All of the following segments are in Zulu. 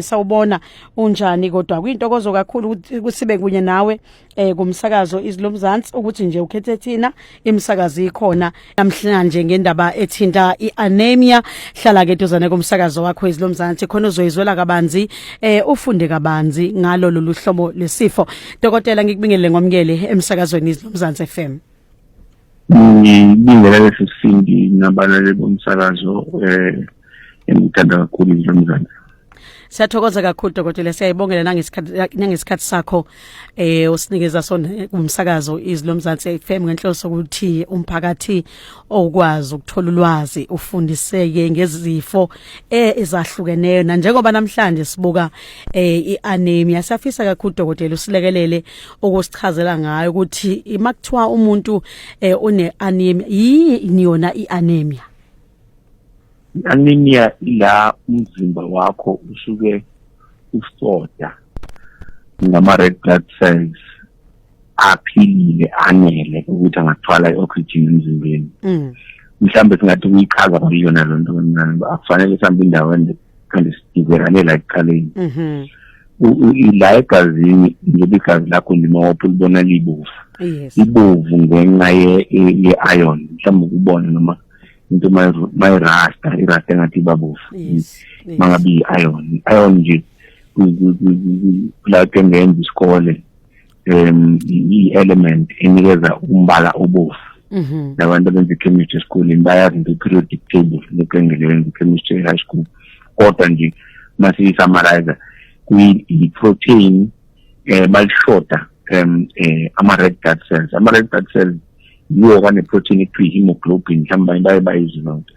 Sawubona, unjani? Kodwa kuyintokozo kakhulu ukuthi sibe kunye nawe kumsakazo Izwi Lomzansi, ukuthi nje ukhethe thina imsakazo ikhona namhlanje ngendaba ethinta ianemia. Hlala ke duzane komsakazo wakho Izwi Lomzansi, khona uzoyizwela kabanzi, ufunde kabanzi ngalo lolu hlobo lesifo. Dokotela, ngikubingelele ngomkele emsakazweni Izwi Lomzansi FM. Ngibingelele sisindi nabalaleli bomsakazo engithanda kakhulu, Izwi Lomzansi. Siyathokoza kakhulu, dokotela, siyayibongela nangesikhathi sakho usinikeza sona kumsakazo Izwi Lomzansi FM, ngenhloso ukuthi umphakathi okwazi ukuthola ulwazi, ufundiseke ngezifo ezahlukeneyo, njengoba namhlanje sibuka ianemia. Siyafisa kakhulu, dokotela, usilekelele ukusichazela ngayo ukuthi imakuthiwa umuntu une anemia, yini yona ianemia? I-anemia ila umzimba wakho usuke ushoda ngama-red blood cells aphilile anele ukuthi angathwala i-oxygen emzimbeni. Mhlawumbe singathi kuyichaza kwayiyona loo nto kancane, akufanele sihambe indawo ende kanti sidizelane la ekuqaleni. Ila egazini, njengoba igazi lakho nje mawopha ulibona libovu, ibovu ngenxa ye-iron. Mhlawumbe ukubona noma into mayirasta, irasta engathi ibabovu, mangabe i-iron, i-iron nje kulapho engenza isikole, i-element enikeza umbala obovu. Nabantu abenza i-chemistry esikoleni bayazi into i-periodic table, lokhu engilenza i-chemistry e-high school. Kodwa nje masiyi-summarize, kuyi-protein balishoda ama-red blood cells. Ama-red blood cells yiwo kane-protein ekuthiwa i-hemoglobin, mhlawumbe baye bayizwe loo nto.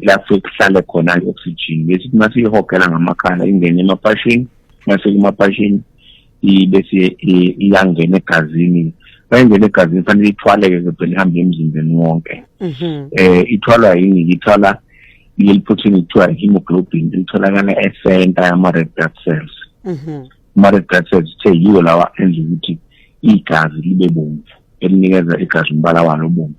Lapho kuhlale khona i-oxygen, bese masiyihogela ngamakhala ingene emapashini, mase kumapashini bese iyangena egazini. Bayingena egazini, fanele ithwaleke ke phela, ihambe emzimbeni wonke. Ithwalwa yini? Ithwala leli protein ekuthiwa hemoglobin, litholakala e-center yama-red blood cells. Ama-red blood cells ithe yiwo lawa enza ukuthi igazi libe bomvu, elinikeza igazi umbala walo obomvu.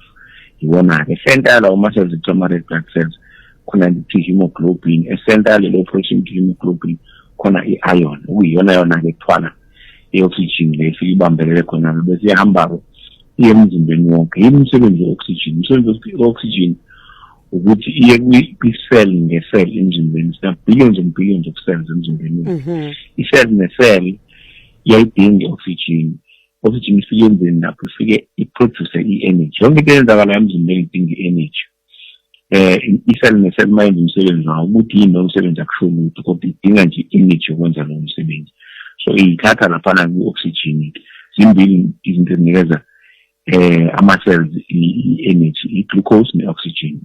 Iwona-ke e-center yalawo ma-cells kuthiwa ama-red blood cells, khona lithi hemoglobin. E-center yalelo protein hemoglobin khona i-iron, okuyiyona yona-ke ethwala i-oxygen le, ifike ibambelele khona, bese iyahamba-ke iye emzimbeni wonke. Yini umsebenzi we-oxygen? Umsebenzi we-oxygen ukuthi iye kwi-cell nge-cell emzimbeni. Sina billions and billions of cells emzimbeni. I-cell ne-cell iyayidinga i-oxygen. Oxygen ifike emzini lapho ifike i-produce i-energy. Yonke into eyenzakalayo emzimbeni idinga i-energy. I-cell ne-cell mayenza umsebenzi wawo, ukuthi yini lo msebenzi akusho lutho, kodwa idinga nje i-energy yokwenza lowo msebenzi, so iyithatha laphana kwi-oxygen. Zimbili izinto ezinikeza ama-cells i-energy, i-glucose ne-oxygen,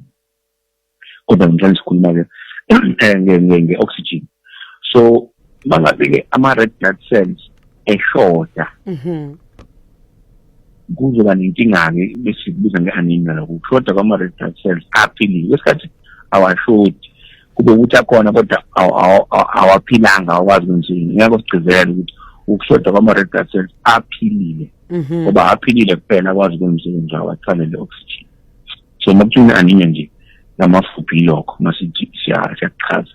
kodwa namhlanje sikhuluma-ke nge-oxygen. So mangabe-ke ama-red blood cells eshoda, kuzoba nenkinga-ke, bese sikubiza nge-anemia lokho ukushoda kwama-red blood cells aphilile. Kwesikhathi awashodi, kube ukuthi akhona kodwa awaphilanga, awakwazi ukwenza. Ngeke sigcizelele ukuthi ukushoda kwama-red blood cells aphilile, ngoba aphilile kuphela akwazi ukwenza umsebenzi wawo, athwale le oxygen. So uma kuthiwa anemia nje ngamafuphi, yilokho masithi siyakuchaza.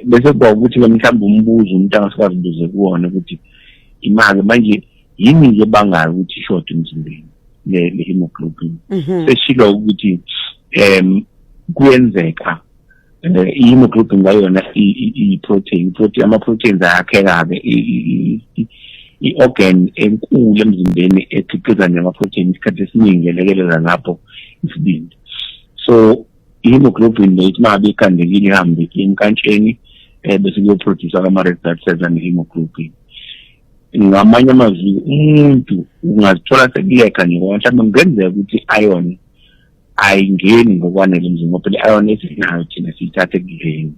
Bese kuba ukuthi ke mhlawumbe umbuzo umuntu angasikwazi ukubuze kuwona ukuthi imali manje yini ke bangayo ukuthi ishode emzimbeni le hemoglobin. Seshilo ukuthi kuyenzeka i-hemoglobin ngayona i-protein, protein, ama-proteins ayakheka-ke. I-organ enkulu emzimbeni ekhiqiza nje ama-protein isikhathi esiningi elekelela lapho isibindi. So i-hemoglobin le ithi mangabe ikhandekile, ihambe emnkantsheni, bese kuyoproduce ama-red blood cells ane-hemoglobin. Ngamanye amazwi, umuntu ungazithola sekuyekha nje, ngoba mhlawumbe kungenzeka ukuthi i-iron ayingeni ngokwanele emzimbeni, ngoba phela i-iron esinayo thina siyithatha ekudleni.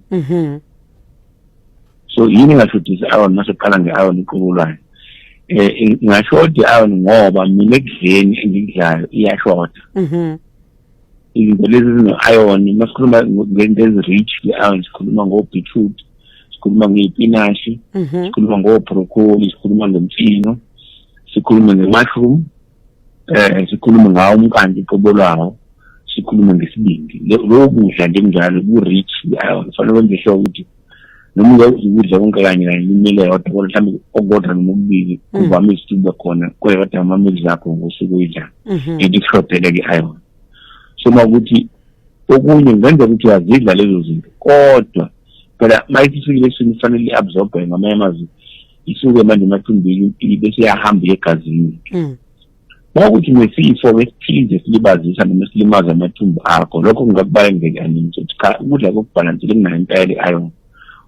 So yini engashodisa i-iron? Mase kuqala nge-iron iqobo lwayo, ingashoda i-iron ngoba mina ekudleni engikudlayo iyashoda. Izinto lezi ezine-iron, masikhuluma ngento ezi-rich kwi-iron, sikhuluma ngo-beetroot, sikhuluma ngey'pinashi, sikhuluma ngo-broccoli, sikhuluma ngemfino, sikhulume nge-mushroom, sikhulume ngawo umkanti uqobo lwawo, sikhulume ngesibindi. Lokho kudla nje kunjalo ku-rich kwi-iron. Kufanele wenze sure ukuthi Noma ungeke ukudla konke kanye kanye imile yodwa, kodwa mhlawumbe okukodwa noma okubili kuvamise ukuthi kube khona kweyodwa ama-meals akho ngosuku oyidlayo, into ikushodele-ke i-iron. So uma ukuthi okunye kungenzeka ukuthi uyazidla lezo zinto, kodwa phela uma isifikile eswini kufanele i-absorbe, ngamanye amazwi isuke manje emathumbini bese iyahamba iye egazini. Uma ukuthi nesifo esithize silibazisa noma silimaza amathumbu akho, lokho kungakubangela nini ukuthi cha, ukudla kokubhalansile kunayo impela i-iron,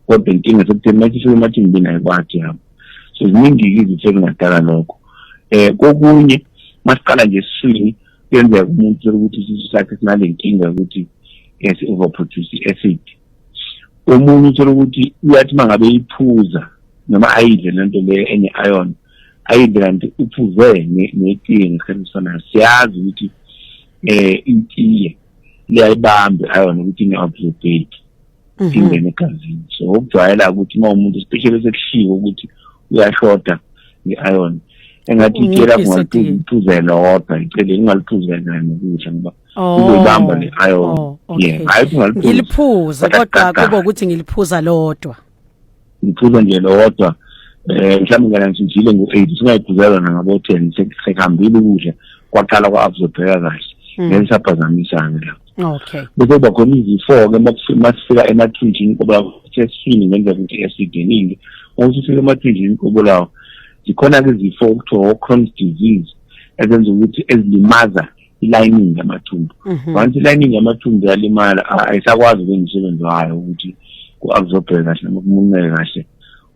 kodwa inkinga sekutheni uma isifika emathumbini ayikwazi yabo. So ziningi-ke izitho ezingadala lokho. Kokunye masiqala nje esiswini, kuyenzeka umuntu ukuthi isisu sakhe sinale nkinga yokuthi si-overproduce i-acid. Omunye uthola ukuthi uyathi uma ngabe iphuza noma ayidle lento le ene-iron, ayidle kanti uphuze netiye ngesikhathi esifanayo. Siyazi ukuthi itiye liyayibamba i-iron ukuthi inga-absorbeki, ingene egazini. So okujwayela ukuthi uma umuntu especially sekushiwo ukuthi uyashoda nge-iron, engathi itiye lakho ungaliphuzela lodwa eceleni, ungaliphuzela nokudla, ngoba uzoyibamba le-iron. Yeah, hayi ukuthi ungaliphuza, ngiliphuze, kodwa kube ukuthi ngiliphuza lodwa. Ngiphuza nje lodwa, mhlawumbe ngana ngijile ngo-8, singayiphuzela nangabo-10, sekuhambile ukudla kwaqala kwa-absorbeka kahle, ngeke saphazamisana lapho. Bese kuba khona izifo-ke masifika emathunjini qobo lawo, sesiswini ngendlela ukuthi i-acid eningi, uma usufika emathunjini qobo lawo, zikhona-ke izifo okuthiwa o-Crohn's disease ezenza ukuthi ezilimaza i-lining yamathumbu. Once i-lining yamathumbu yalimala, ayisakwazi ukwenza umsebenzi wayo ukuthi ku-absorbeke kahle noma kumunceke kahle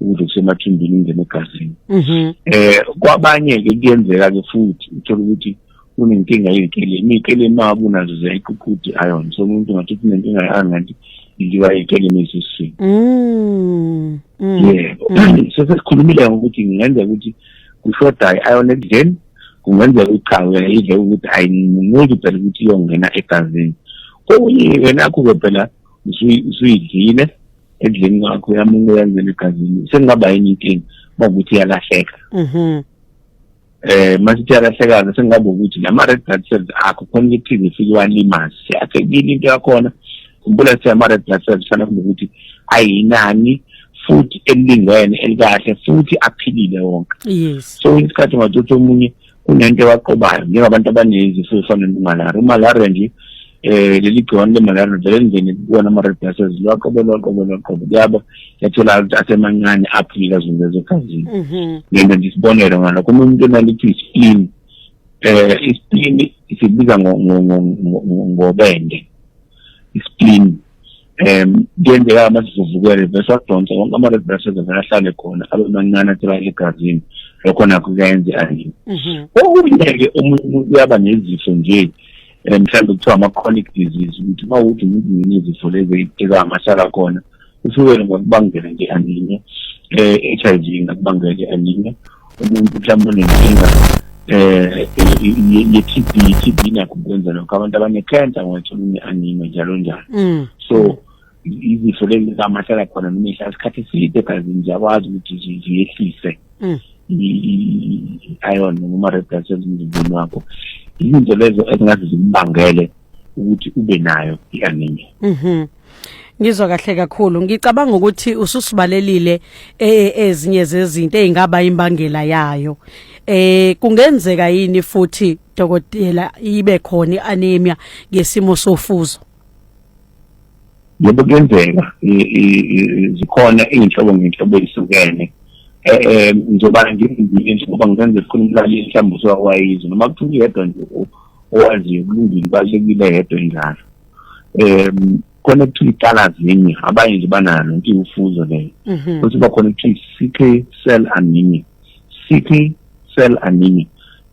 ukudla kusemathumbini ingene egazini. Kwabanye-ke kuyenzeka-ke futhi uthole ukuthi unenkinga yey'kelemu. Iy'kelemu uma unazo ziyayiququda i-iron, so umuntu ngathi unenkinga ye-iron kanti idliwa iy'kelemu ey'sesiswini. Yebo, so sesikhulumile ngokuthi kungenzeka ukuthi kushoda i-iron ekudleni, kungenzeka ukuthi cha, uyayidla ukuthi ayimuneki phela ukuthi iyongena egazini. Okunye-ke nakho-ke phela usuyidlile ekudleni kwakho, yamunye yangena egazini, sekungaba yini inkinga uma ukuthi iyalahleka. Masithi iyalahleka, sekungaba ukuthi lama red blood cells akho khona ukuthi ifike walimaze siyathekile into yakhona. Khumbula sithi ama red blood cells fanele kube ukuthi ayinani futhi elilingene elikahle futhi aphilile wonke. So isikhathi ungathothi omunye kunento ewaqobayo, njengabantu abanezifo ezifana nemalaria. Umalaria nje, leli gciwane lemalaria vele lingene kuwona ama-red blood cells, lwaqobe lwaqobe lwaqobe, kuyaba yatholakala ukuthi asemancane aphilile azungeza egazini. Ngenza nje isibonelo ngalokho, uma umuntu onalithi i-spleen, i-spleen sibiza ngobende i-spleen, kuyenzeka masivuvukele bese wadonsa wonke ama-red blood cells avele ahlale khona abe mancane atholakala egazini, lokho nakho kuyayenza i-anemia. Okunye-ke, omunye umuntu uyaba nezifo nje, mhlawumbe kuthiwa ama-chronic disease, ukuthi uma ukuthi umuntu unezifo lezi ezamahlala khona, ushukela ngakubangela nje i-anemia, HIV ingakubangela i-anemia, umuntu mhlawumbe unenkinga ye-TB, TB nakho kwenza lokho, abantu abane-cancer ngathola une-anemia, njalo njalo. So izifo lezi zamahlala khona noma ihlala isikhathi eside egazini ziyakwazi ukuthi ziyehlise i-iron noma ama-red blood cells emzimbeni wakho, izinto lezo ezingaze zikubangele ukuthi ube nayo i-anemia. Ngizwa kahle kakhulu. Ngicabanga ukuthi ususibalelile ezinye zezinto ezingaba imbangela yayo. Kungenzeka yini futhi, dokotela, ibe khona i-anemia ngesimo sofuzo? Yebo, kuyenzeka. Zikhona iy'nhlobo ngey'nhlobo ey'hlukene. Ngizobala nje imbili nje ngoba ngizenze khona umlaleli mhlawumbe usewawayizwa, noma kuthiwa uyedwa nje owaziyo, kulungile, kubalulekile yedwa enjalo. Khona kuthiwa i-thalassemia, abanye nje banayo inkinga ufuzo leyo. Futhi kuba khona kuthiwa i-sickle cell anemia, sickle cell anemia.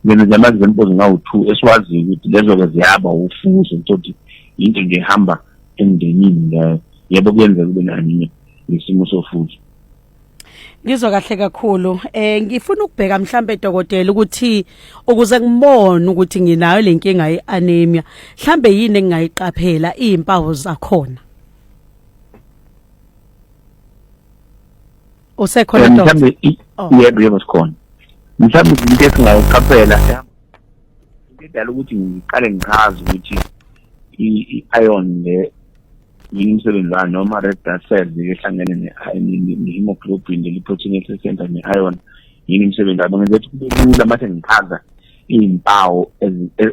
Ngenza nje ama-examples ngawu-two esiwaziyo ukuthi lezo-ke ziyaba ufuzo, ukuthi into nje ehamba emndenini leyo. Yebo, kuyenzeka kube ne-anemia ngesimo sofuzo. Ngizwa kahle kakhulu. Ngifuna ukubheka mhlambe, dokotela, ukuthi ukuze ngibone ukuthi nginayo lenkinga ye-anemia, mhlambe yini engingayiqaphela, izimpawu zakhona? Usekhona, doctor? Mhlambe yebo yebo, sikhona. Mhlambe into esingayiqaphela, into edala ukuthi ngiqale ngichaze ukuthi i-iron le Yini umsebenzi wayo noma red blood cells ehlangene ne-hemoglobin, leli protein elisesenza ne-iron, yini umsebenzi wayo? Ngenza ukuthi kube lula mase ngichaza iy'mpawu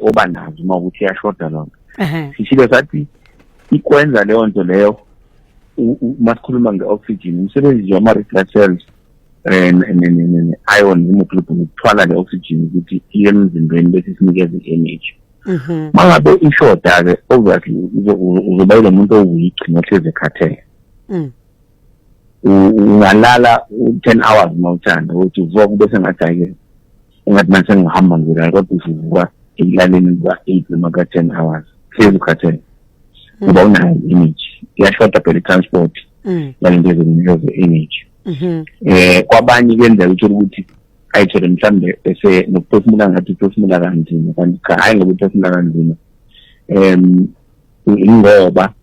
oba nazo uma ukuthi iyashoda lona. Sishilo sathi ikwenza leyo nto leyo. Uma sikhuluma nge-oxygen, umsebenzi nje wama-red blood cells ne-iron, hemoglobin, ukuthwala le oxygen ukuthi iye emzimbeni bese sinikeze i-energy. Uma ngabe ishoda-ke, obviously uzoba yilo muntu o-weak nohlezi ekhathele. Ungalala u-10 hours uma uthanda, ukuthi uvuka kube sengathi hhayi-ke, engathi manje sengihamba ngilala, kodwa uvuka ekulaleni kuka-8 noma ka-10 hours, hlezi ukhathele ngoba unayo i-energy, iyashoda phela i-transport yalento ezokunikeza i-energy. Kwabanye kuyenzeka uthole ukuthi ayithole mhlambe ese nokuphefumula ngathi uphefumula kanzima, kanti cha, hhayi ngoba uphefumula kanzima, ingoba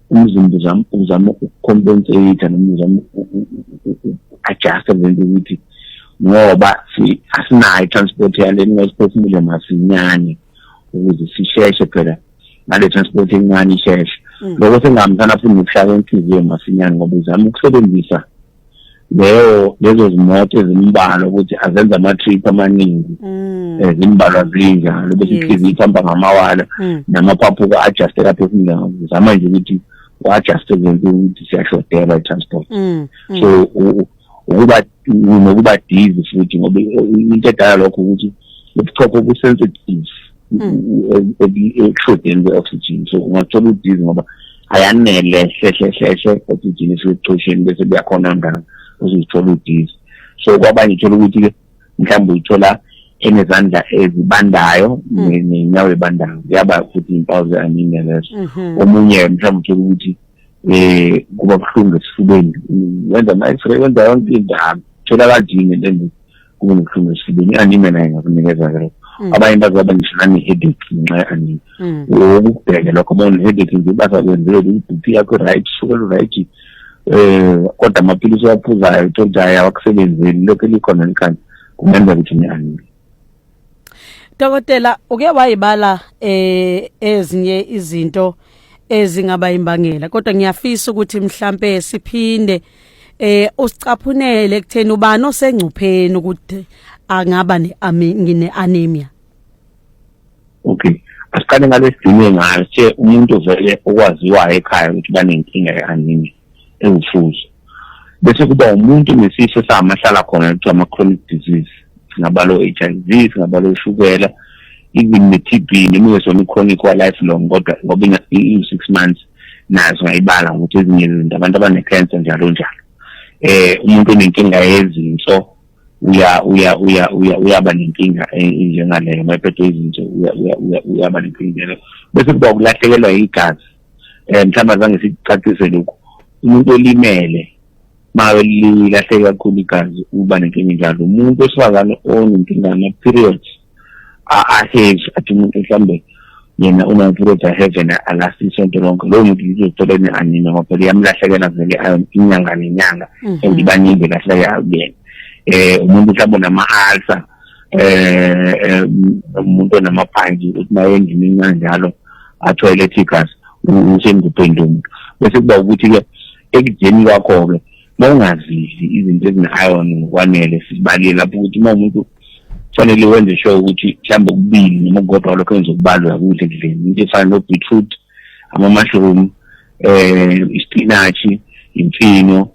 umzimba uzama ukucompensate noma uzama uku-adjust lento ukuthi ngoba asinayo i-transport yale ngasiphefumule masinyane ukuze sisheshe phela ngale transport encane isheshe. Lokho sengihambisana futhi nokushaya inhliziyo masinyane, ngoba uzama ukusebenzisa lezo zimoto ezimbalwa ukuthi azenze ama-trip amaningi. Zimbalwa zinjalo, bese inhliziyo ihamba ngamawala namaphaphu ka-adjuste kaphefumula, uzama nje ukuthi u-adjuste lento ukuthi siyashodelwa i-transport. So ukuba nokuba dizzy futhi, ngoba into edala lokho ukuthi ubuchopho bu-sensitive ekushodeni kwe-oxygen, so ungathola u-dizzy ngoba ayanele hle hle hle oxygen isuke ebuchosheni, bese kuyakhona ngana uzithola u-dizzy. So kwabanye uthola ukuthi-ke mhlawumbe uyithola enezandla ezibandayo nenyawo ebandayo, kuyaba futhi iy'mpawu ze-anemia lezo. Omunye mhlawumbe uthola ukuthi kuba buhlungu esifubeni, wenza ama-x-ray, wenza yonke into, tholakala yini into kube nobuhlungu esifubeni. I-anemia nayo ingakunikeza lokho. Abanye bazoba ngisho nane-headache ngenxa ye-anemia. Ukubheke lokho, uma une-headache nje bazakwenzela i-BP yakho right, ushukela right, kodwa amaphilisi owaphuzayo uthola ukuthi hhayi, awakusebenzeli, lokhu elikhona likhanda, kungenzeka ukuthi une-anemia. Dokotela, uke wayibala ezinye izinto ezingaba imbangela, kodwa ngiyafisa ukuthi mhlambe siphinde usicaphunele ekutheni ubani osengcupheni ukuthi angaba ne-anemia. Okay, asiqale ngalesigcine ngayo. Sithe umuntu vele okwaziwayo ekhaya ukuthi banenkinga ye-anemia ewufuzo, bese kuba umuntu nesifo esamahlala khona kuthiwa ama-chronic disease, singabala o-HIV, singabala oshukela, even ne-TB, noma ingesona i-chronic wa-lifelong, kodwa ngoba iyi-6 months nayo singayibala ngokuthi ezinye izinto, abantu abane-cancer, njalo njalo. Umuntu onenkinga yezinso uya uya uya uya uyaba nenkinga enjengaleyo, mayephethwe izinso uyaba nenkinga leyo. Bese kuba ukulahlekelwa igazi. Mhlawumbe azange sicacise lokhu, umuntu olimele mawe lilahleke kakhulu igazi uba nenkinga njalo. Umuntu wesifazane onenkinga ama-periods a-heavy, athi umuntu mhlawumbe yena una-periods a-heavy alast isonto lonke, lowo muntu uzothola ene-anemia ngoba phela iyamlahlekela vele inyanga nenyanga and ibaningi elahleka kuyena. Umuntu mhlawumbe onama-ulcer, umuntu onamaphanji, ukuthi uma endlini encane njalo athoyilethe igazi, usengcupheni lo muntu. Bese kuba ukuthi-ke ekudleni kwakho-ke, uma ungazidli izinto ezine-iron ngokwanele, sibalile lapho ukuthi uma umuntu kufanele wenze sure ukuthi mhlawumbe okubili noma okukodwa lokho engizokubalwa uyakudla ekudleni, into efana no-beetroot, ama-mushroom, isipinachi, imfino.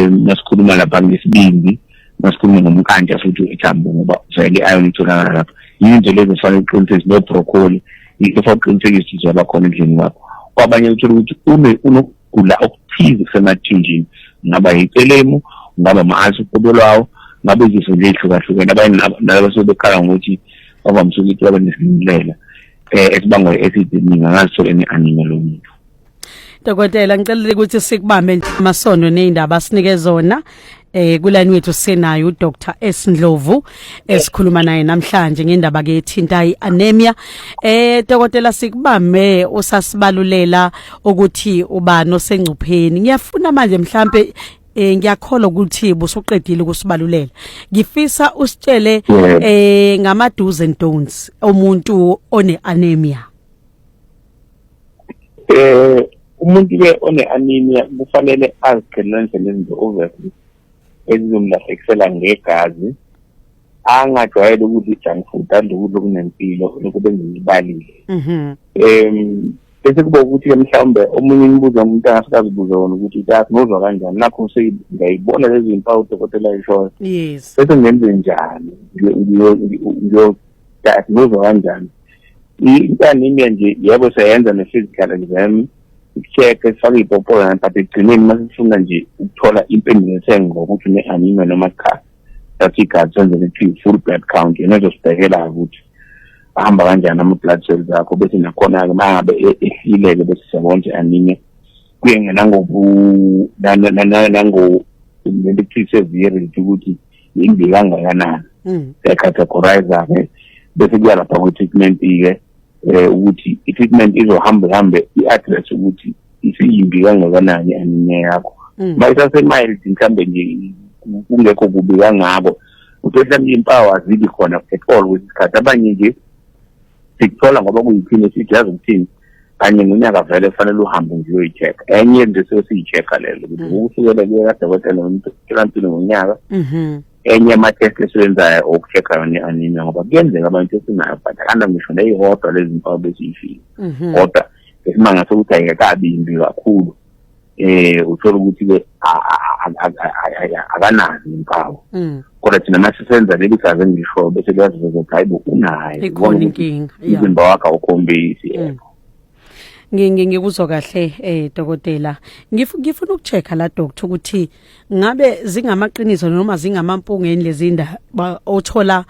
Masikhuluma lapha ngesibindi, masikhuluma ngomkantsha futhi ithambo, ngoba vele i-iron itholakala lapho. Yinto lezo kufanele uqinisekise, no-broccoli, into ofanele uqinisekise ukuthi ziyaba khona endlini kwakho. Kwabanye uthola ukuthi unokugula okuthize kusemathinjini, kungaba yicelemu, kungaba ama-ulcer uqobo lwawo, ngabe izifo nje ey'hlukahlukene. Abanye nalaba suke bekhala ngokuthi bavamise ukuthi babe nesilindilela esibangwa i-acid eningi, angazithola ene-anemia lo muntu. Dokotela, ngicela ukuthi sikubambe amasondo nezindaba sinike zona. Kulani wethu senayo uDr S Ndlovu esikhuluma naye namhlanje ngendaba ke ethinta ianemia. Dokotela, sikubambe usasibalulela ukuthi ubani osengcupheni. Ngiyafuna manje mhlambe, ngiyakholwa ukuthi busuqedile ukusibalulela, ngifisa usitshele ngama do's and don'ts omuntu one anemia. Eh Umuntu-ke one-anemia kufanele aziqhelelanise nezinto obviously ezizomlahlekisela ngegazi, angajwayele ukudla i-junk food, adle ukudla okunempilo, lokhu bengikubalile. Bese kuba ukuthi-ke mhlawumbe omunye imibuzo umuntu angasuke azibuze wona ukuthi yazi ngozwa kanjani, nakho ngiyayibona lezi zimpawu udokotela ayishoyo. Bese ngenze njani, ngozwa kanjani? I-anemia nje yebo siyayenza ne-physical exam, check, sifake iy'popolana, but ekugcineni uma sifuna nje ukuthola impendulo ethe ngokuthi une-anemia noma cha, thatha igazi senzele kuthiwa i-full blood count, yena ezosibhekela ukuthi ahamba kanjani ama-blood cells akho. Bese nakhona-ke uma ngabe ehlile-ke bese siyabona ukuthi anemia kuye nango lento ekuthiwa i-severity ukuthi yimbi kangakanani. Siya-categorize-ke bese kuya lapha kwi-treatment-ke, ukuthi i-treatment izohamba ihambe i-address ukuthi isiyimbi kangakanani anemia yakho. Uma isase-mild mhlambe nje kungekho kubi kangako, uthole mhlawumbe iy'mpawu azibi khona at all kwesikhathi. Abanye nje sikuthola ngoba kuyiphini esithi yazi ukuthini, kanye ngonyaka vele kufanele uhambe nje uyoyi-check-a. Enye into esuke siyi-check-a lelo ukuthi ukusukela kuye kadokotela noma emtholampilo ngonyaka. Enye ama-test esiwenzayo oku-check-a yona i-anemia, ngoba kuyenzeka abantu esinayo but akana ngisho neyodwa lezi mpawu besiyifile, kodwa esimanga sokuthi ayikakabi yimbi kakhulu, uthola ukuthi-ke akanazo impawu, kodwa thina mase senza leli gazi engisho bese liyaziveza ukuthi hayi bo, unayo. Ikhona inkinga. Umzimba wakhe awukhombisi, yebo. Ngikuzwa kahle, dokotela. Ngifuna ukuchecka la, doctor, ukuthi ngabe zingamaqiniso noma zingamampungeni lezi ndaba othola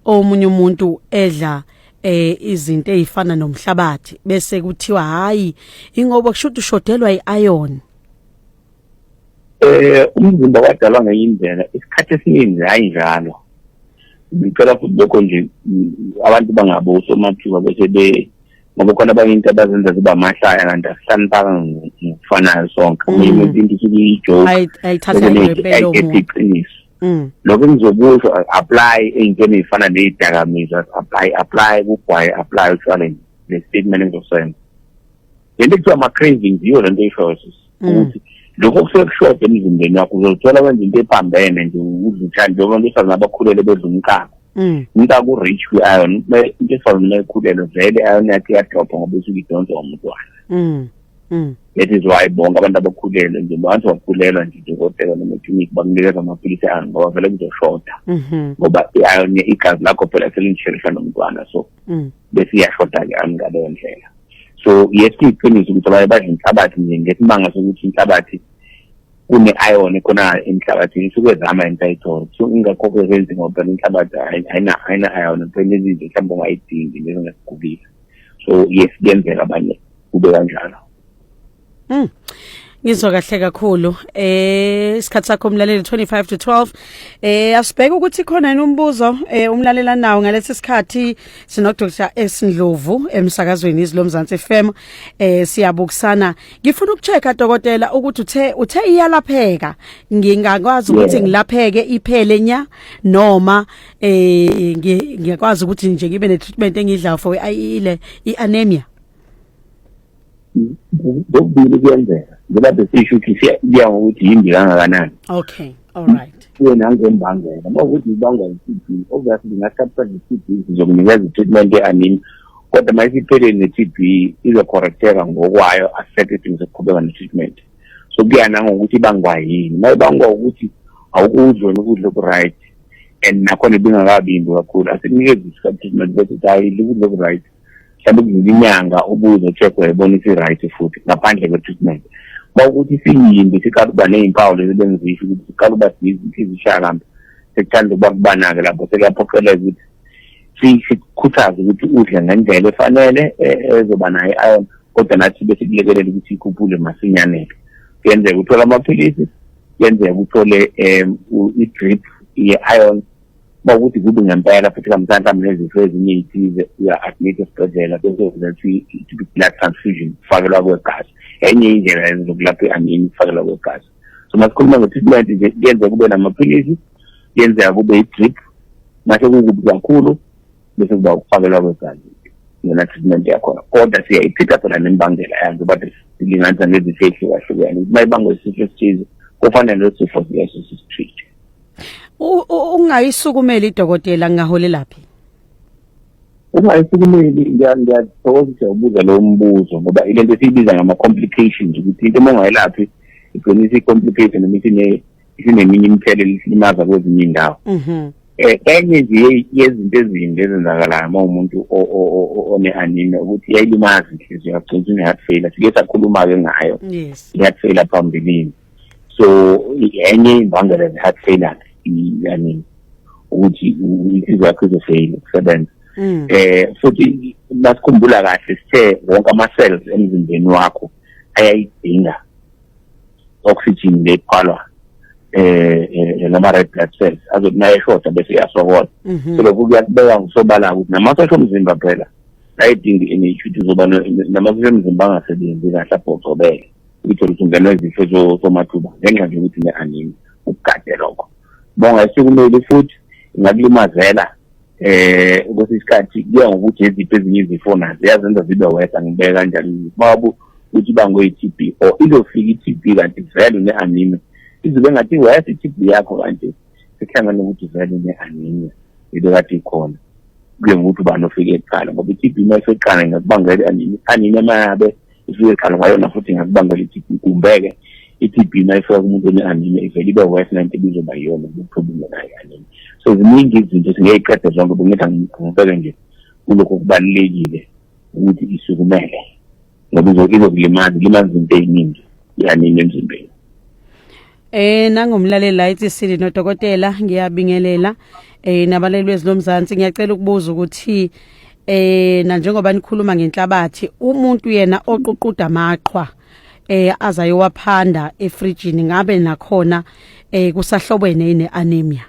omunye umuntu edla izinto ezifana nomhlabathi, bese kuthiwa hayi, ingoba kusho ushodelwa i-iron. Umzimba wadalwa ngenye indlela, isikhathi esiningi hayi njalo. Ngicela futhi lokho nje abantu bangabo osomathuba bese be ngoba khona abanye into abazenza ziba amahlaya, kanti asihlaniphaka ngokufanayo sonke. Omunye umuntu into isuke iyi-joke ayithatha ngempela omunye. Iqiniso lokho engizokusho apply ey'ntweni ey'fana ney'dakamizwa, apply kugwayi, apply utshwaleni. Le statement engizosenza, lento ekuthiwa ama-cravings, yiyo lento eyishoyo sisi, ukuthi lokho kusuke kushoda emzimbeni wakho uzothola wenza into ephambene nje, udla utshani njengoba abantu besifazane abakhulele bedla umkaka. Umkaka u-rich kwi-iron. Into esifazane uma ekhulelwe vele i-iron yakhe iyadropha ngoba isuke idonswa umntwana. That is why bonke abantu abakhulelwe nje, once wakhulelwa nje, udokotela noma eklinikhi bakunikeza amaphilisi e-iron ngoba vele kuzoshoda, ngoba i-iron, igazi lakho phela selingisherisha nomntwana, so bese iyashoda-ke iron ngaleyo ndlela. So yes, kuyiqiniso ukuthi abanye badla inhlabathi nje ngesimanga sokuthi inhlabathi kune-iron ekhona emhlabathini, isuke zama into ayithole. So ingakho-ke kenzi ngoba phela inhlabathi ayina-iron phela, izinto mhlawumbe ongayidingi nezingakugulisa. So yes, kuyenzeka abanye kube kanjalo. Ngizwa kahle kakhulu. Isikhathi sakho umlaleli 25 to 12. Asibheke ukuthi khona yini umbuzo umlalela nawo ngalesi sikhathi. Sino Dr S Ndlovu emsakazweni Izwi Lomzansi FM. Siyabukisana. Ngifuna ukuchecka, dokotela, ukuthi uthe iyalapheka. Ngingakwazi ukuthi ngilapheke iphele nya, noma ngiyakwazi ukuthi nje ngibe ne treatment engidlayo for ile i-anemia? Kokubili kuyenzeka, njengoba besisho ukuthi kuya ngokuthi yimbi kangakanani. Okay, all right. Kuye nangembangela. Uma ukuthi ibangwa i-TB, obviously ngathatha nge-TB sizokunikeza i-treatment ye-anemia, kodwa uma isiphelile ne-TB izocorrecteka ngokwayo, asisekho isidingo sokuqhubeka ne-treatment. So kuya nangokuthi ibangwa yini. Uma ibangwa ukuthi awukudli wena ukudla oku-right and nakhona ibingakabi yimbi kakhulu, asikunikezi isikhathi treatment bese uthi hayi, ukudla oku-right, mhlawumbe kudlula inyanga ubuze u-check uyayibona isi-right futhi ngaphandle kwe-treatment. Uma ukuthi isiyimbi, siqala ukuba ney'mpawu lezi bengizisho ukuthi siqala ukuba inhliziyo ishaya kambi, sekuthanda ukuba kubanake lapho sekuyaphoqeleka ukuthi sikukhuthaze ukuthi udle ngendlela efanele ezoba nayo i-iron, kodwa nathi bese kulekelela ukuthi ikhuphule masinyane-ke. Kuyenzeka uthole amaphilisi, kuyenzeka uthole i-drip ye-iron. Uma ukuthi kubi ngempela futhi mhlawumbe nezifo ezinye ey'thize, uya-admit esibhedlela bese blood transfusion, kufakelwa kwegazi. Enye indlela zokulapha i-anemia ukufakelwa kwegazi. So masikhuluma nge-treatment nje, kuyenzeka kube namaphilisi, kuyenzeka kube i-drip, mase kukubi kakhulu bese kuba ukufakelwa kwegazi, yona treatment yakhona. Kodwa siyayiphika phela nembangela yayo, njengoba Silinganisa ngezifo ey'hlukahlukene ukuthi uma ibangwa isifo esithize kufanele leso sifo leso sisitreat. Ungayisukumeli idokotela ngingaholelaphi? Ungayisukumeli, ngiyathokoza ukuthi ubuza lowo mbuzo, ngoba ile nto esiyibiza ngama-complications, ukuthi into uma ungayelaphi igcina isi-complication noma isineminye imithelela isilimaza kwezinye iy'ndawo. Enye nje yezinto ezimbi ezenzakalayo uma umuntu one-anemia ukuthi iyayilimaza inhliziyo, yagcina une-heart failure. Sike sakhuluma-ke ngayo i-heart failure phambilini. So enye imbangela ze-heart failure i-anemia, ukuthi inhliziyo yakho izofeyila ukusebenza. Futhi basikhumbula kahle, sithe wonke ama-cells emzimbeni wakho ayayidinga oxygen lethwalwa lama red blood cells, azothi nayeshoda bese iyasokola. So lokhu kuyakubeka ngokusobala ukuthi namasosha omzimba phela ayidinga i-energy, ukuthi uzoba namasosha omzimba angasebenzi kahle, abhocobele, uyithole ukuthi ungenwa izifo somathuba ngenxa nje ukuthi ne-anemia. Ukugade lokho bonga isukumeli futhi ingakulimazela kwesinye isikhathi, kuya ngokuthi eziphi ezinye izifo nazo iyazenza zibe worse. Ngibeka kanjani, babu ukuthi bangwe i-TB or izofika i-TB kanti vele une-anemia, izobe ngathi worse i-TB yakho, kanti sekuhlangana ukuthi vele une-anemia ibe kade ikhona. Kuye ngokuthi ubani ofike kuqala, ngoba i-TB uma ifike ingakubangela i-anemia, i-anemia uma yabe ifike kuqala kwayona futhi ingakubangela i-TB, kumbe-ke i-TB uma ifika kumuntu one-anemia ivele ibe worse nento ibizoba yiyona ukuthi ungenayo i-anemia. So ziningi izinto, singeyiqede zonke, bengithi angibeke nje kulokho kubalulekile ukuthi isukumele, ngoba izokulimaza, ilimaza izinto ey'ningi i-anemia emzimbeni. Nangumlaleli la ithi sili nodokotela, ngiyabingelela nabaleli bezilomzansi. Ngiyacela ukubuza ukuthi na njengoba nikhuluma ngenhlabathi, umuntu yena oququda amaqhwa azayowaphanda efrijini, ngabe nakhona kusahlobene neanemia?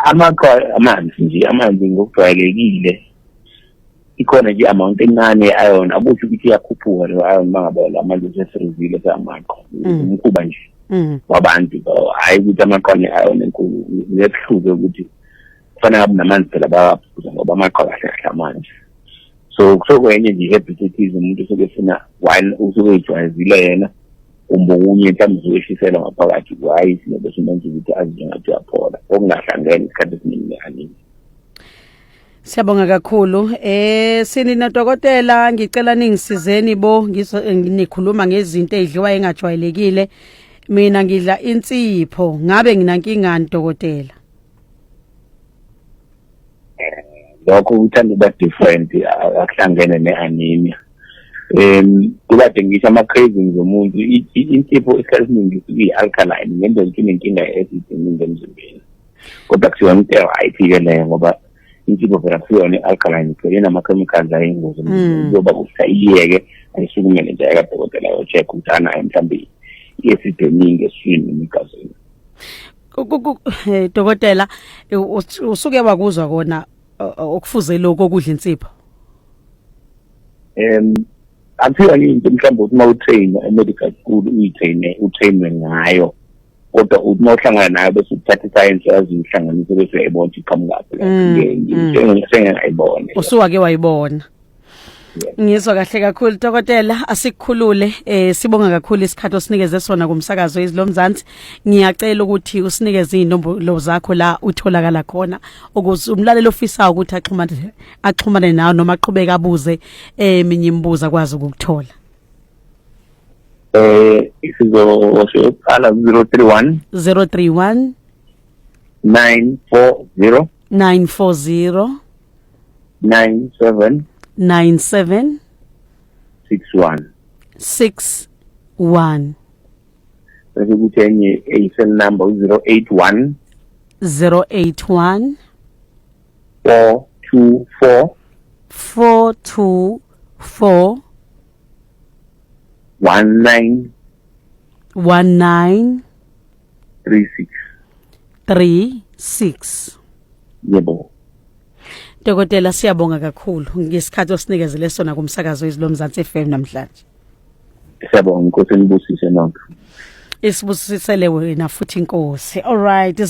Amaqhwa amanzi nje, amanzi ngokujwayelekile ikhona nje amount encane ye-iron, akusho ukuthi iyakhuphuka leyo iron uma ngabe la manzi esefrizile seamaqhwa. Umkhuba nje wabantu, hhayi ukuthi amaqhwa ne-iron enkulu. Ngiyekuhluke ukuthi kufanele ngabe namanzi phela bayawaphuza, ngoba amaqhwa kahle kahle amanzi. So kusekwenye nje i-habit ethize umuntu usuke efuna, while usuke eyijwayezile yena, kumbe okunye mhlawumbe usuke eshiselwa ngaphakathi, hhayi sinobe simenza ukuthi azizwe ngathi uyaphola, okungahlangene isikhathi esiningi ne-anemia. Siyabonga kakhulu. Sini nodokotela, ngicela ningisizeni bo, nikhuluma ngezinto ezidliwa engajwayelekile. Mina ngidla insipho, ngabe nginankingani dokotela? Lokho kuthanda ukuba different, akuhlangene ne-anemia. Kukade ngisho ama-cravings omuntu, insipho isikhathi esiningi isuke iyi-alkaline ngendlela ukuthi inenkinga ye-acid eningi emzimbeni, kodwa kusiyona into e-right-ke leyo, ngoba insipho phela kusiyona i-alkaline phela, inama-chemicals ayingozi. Kuyoba ukuthi ayiyeke, ayisukumele nje ayekadokotela ayo-check ukuthi anayo mhlawumbe i-acid eningi esiswini noma egazini. Dokotela, usuke wakuzwa kona okufuze lokho okudla insipho? Akusiyo into mhlawumbe ukuthi uma utrain e-medical school uyitraine, utrainwe ngayo, kodwa uthi uma uhlangana nayo bese uthatha isayensi yazi uhlanganise bese uyayibona ukuthi iqhamukaphi. Sengingayibona. Usuwake wayibona? Ngizwa kahle kakhulu dokotela, asikukhulule. Sibonga kakhulu isikhathi osinikeze sona kumsakazo Izilomzansi. Ngiyacela ukuthi usinikeze inombolo zakho la utholakala khona, ukuze umlaleli ofisayo ukuthi axhumane nawe noma aqhubeke abuze eminye imibuzo akwazi ukukuthola. Sizoqala 031 031 940 940 97 97 61 61. Bese kuthi enye eyi-cell number u-081 081 424 424 19 19 36. 36. Yebo. Dokotela, siyabonga kakhulu ngesikhathi osinikezele sona kumsakazo Izilomzansi FM namhlanje. Siyabonga, inkosi nibusise nonke. Isibusisele wena futhi inkosi. All right.